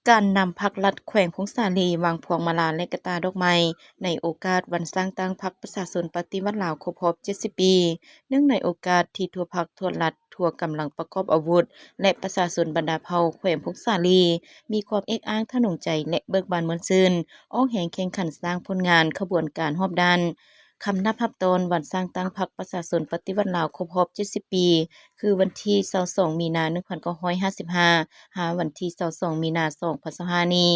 ການນຳພັກລັດແຂວງຜົ້ງສາລີວາງພວງມາລາ ແລະ ກະຕ່າດອກໄມ້ ໃນໂອກາດວັນສ້າງຕັ້ງພັກປະຊາຊົນປະຕິວັດລາວຄົບຮອບເຈັດສິບປີ. ເນື່ອງໃນໂອກາດທີ່ທົ່ວພັກ, ທົ່ວລັດ, ທົ່ວກຳລັງປະກອບອາວຸດ ແລະ ປະຊາຊົນບັນດາເຜົ່າແຂວງຜົ້ງສາລີ ມີຄວາມເອກອ້າງທະນົງໃຈ ແລະ ເບີກບານມ່ວນຊື່ນ, ອອກແຮງແຂ່ງຂັນສ້າງຜົນງານຂະບວນການຮອບດ້ານ ຄຳນັບຮັບຕ້ອນວັນສ້າງຕັ້ງພັກປະຊາຊົນປະຕິວັດລາວຄົບຮອບເຈັດສິບປີ ຄືວັນທີຊາວສອງ ມີນາ ໜຶ່ງພັນເກົ້າຮ້ອຍຫ້າສິບຫ້າ ຫາວັນທີຊາວສອງ ມີນາ ສອງພັນຊາວຫ້ານີ້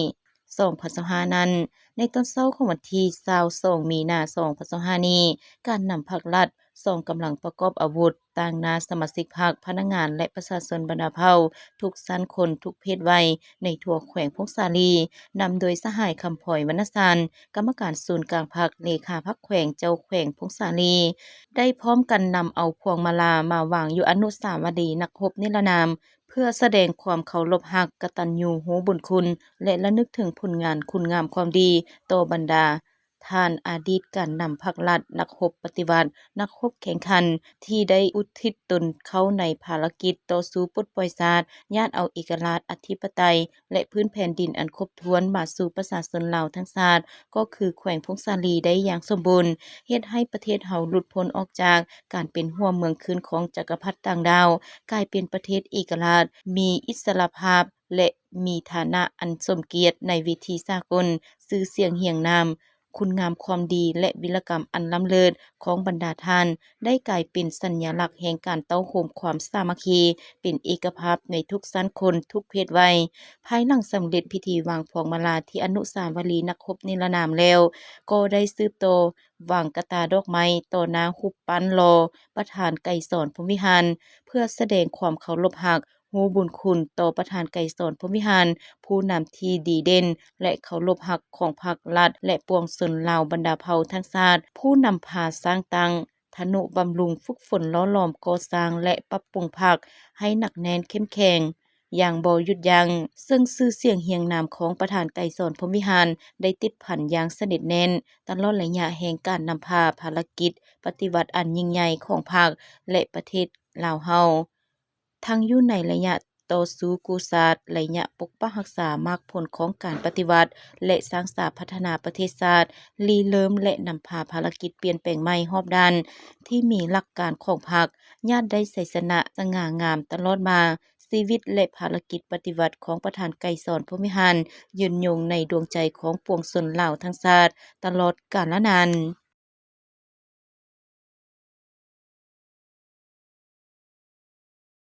ສອງພັນຊາວຫ້ານັ້ນ, ໃນຕອນເຊົ້າຂອງວັນທີຊາວສອງ ມີນາ ສອງພັນຊາວຫ້ານີ້, ການນຳພັກລັດ, ສອງກຳລັງປະກອບອາວຸດ, ຕາງໜ້າສະມາຊິກພັກ, ພະນັກງານ ແລະ ປະຊາຊົນບັນດາເຜົ່າ ທຸກຊັ້ນຄົນ, ທຸກເພດໄວ ໃນທົ່ວແຂວງຜົ້ງສາລີ, ນຳໂດຍສະຫາຍ ຄຳພອຍ ວັນນະສັນ ກຳມະການສູນກາງພັກ, ເລຂາພັກແຂວງ, ເຈົ້າແຂວງຜົ້ງສາລີ ໄດ້ພ້ອມກັນນຳເອົາພວງມາລາມາວາງຢູ່ອະນຸສາວະລີນັກຮົບນິລະນາມ ເພື່ອສະແດງຄວາມເຄົາລົບຮັກ, ກະຕັນຍູຮູ້ບຸນຄຸນ ແລະ ລະນຶກເຖິງຜົນງານຄຸນງາມຄວາມດີຕໍ່ບັນດາທ່ານອະດີດການນຳພັກລັດ, ນັກຮົບປະຕິວັດ, ນັກຮົບແຂ່ງຂັນ ທີ່ໄດ້ອຸທິດຕົນເຂົ້າໃນພາລະກິດຕໍ່ສູ້ປົດປ່ອຍຊາດ, ຍາດເອົາເອກະລາດ, ອະທິປະໄຕ ແລະ ພື້ນແຜ່ນດິນອັນຄົບຖ້ວນມາສູ່ປະຊາຊົນລາວທັງຊາດ ກໍຄືແຂວງຜົ້ງສາລີໄດ້ຢ່າງສົມບູນ, ເຮັດໃຫ້ປະເທດເຮົາຫຼຸດພົ້ນອອກຈາກການເປັນຫົວເມືອງຂຶ້ນຂອງຈັກກະພັດຕ່າງດ້າວ, ກາຍເປັນປະເທດເອກະລາດ, ມີອິດສະຫຼະພາບ ແລະ ມີຖານະອັນສົມກຽດໃນເວທີສາກົນ. ຊື່ສຽງຮຽງນາມ, ຄຸນງາມຄວາມດີ ແລະ ວິລະກຳອັນລ້ຳເລີດຂອງບັນດາທ່ານ ໄດ້ກາຍເປັນສັນຍະລັກແຫ່ງການເຕົ້າໂຮມຄວາມສາມັກຄີ ເປັນເອກະພາບໃນທຸກຊັ້ນຄົນ, ທຸກເພດໄວ. ພາຍຫຼັງສຳເລັດພິທີວາງພວງມາລາທີ່ອະນຸສາວະລີນັກຮົບນິລະນາມແລ້ວ, ກໍໄດ້ສືບຕໍ່ວາງກະຕ່າດອກໄມ້ຕໍ່ໜ້າຮູບປັ້ນຫຼໍ່ປະທານໄກສອນ ພົມວິຫານ ເພື່ອສະແດງຄວາມເຄົາລົບຮັກ, ຮູ້ບຸນຄຸນຕໍ່ປະທານໄກສອນ ພົມວິຫານ ຜູ້ນຳທີ່ດີເດັ່ນ ແລະ ເຄົາລົບຮັກຂອງພັກລັດ ແລະ ປວງຊົນລາວບັນດາເຜົ່າທັງຊາດ, ຜູ້ນຳພາສ້າງຕັ້ງ, ທະນຸບຳລຸງ, ຝຶກຝົນ, ຫຼໍ່ຫຼອມ, ກໍ່ສ້າງ ແລະ ປັບປຸງພັກໃຫ້ໜັກແໜ້ນເຂັ້ມແຂງຢ່າງບໍ່ຢຸດຢັ້ງ, ເຊິ່ງຊື່ສຽງຮຽງນາມຂອງປະທານໄກສອນ ພົມວິຫານ ໄດ້ຕິດພັນຢ່າງສະໜິດແໜ້ນ ຕະຫຼອດໄລຍະແຫ່ງການນຳພາພາລະກິດປະຕິວັດອັນຍິ່ງໃຫຍ່ຂອງພັກ ແລະ ປະເທດລາວເຮົາ. ທັງຢູ່ໃນໄລຍະຕໍ່ສູ້ກູ້ຊາດ, ໄລຍະປົກປັກຮັກສາໝາກຜົນຂອງການປະຕິວັດ ແລະ ສ້າງສາພັດທະນາປະເທດຊາດ, ລິເລີ່ມ ແລະ ນຳພາພາລະກິດປ່ຽນແປງໃໝ່ຮອບດ້ານທີ່ມີຫຼັກການຂອງພັກ, ຍາດໄດ້ໄຊຊະນະສະຫງ່າງາມຕະຫຼອດມາ. ຊີວິດ ແລະ ພາລະກິດປະຕິວັດຂອງປະທານໄກສອນ ພົມວິຫານ ຍືນຍົງໃນດວງໃຈຂອງປວງຊົນລາວທັງຊາດຕະຫຼອດການລະນານ.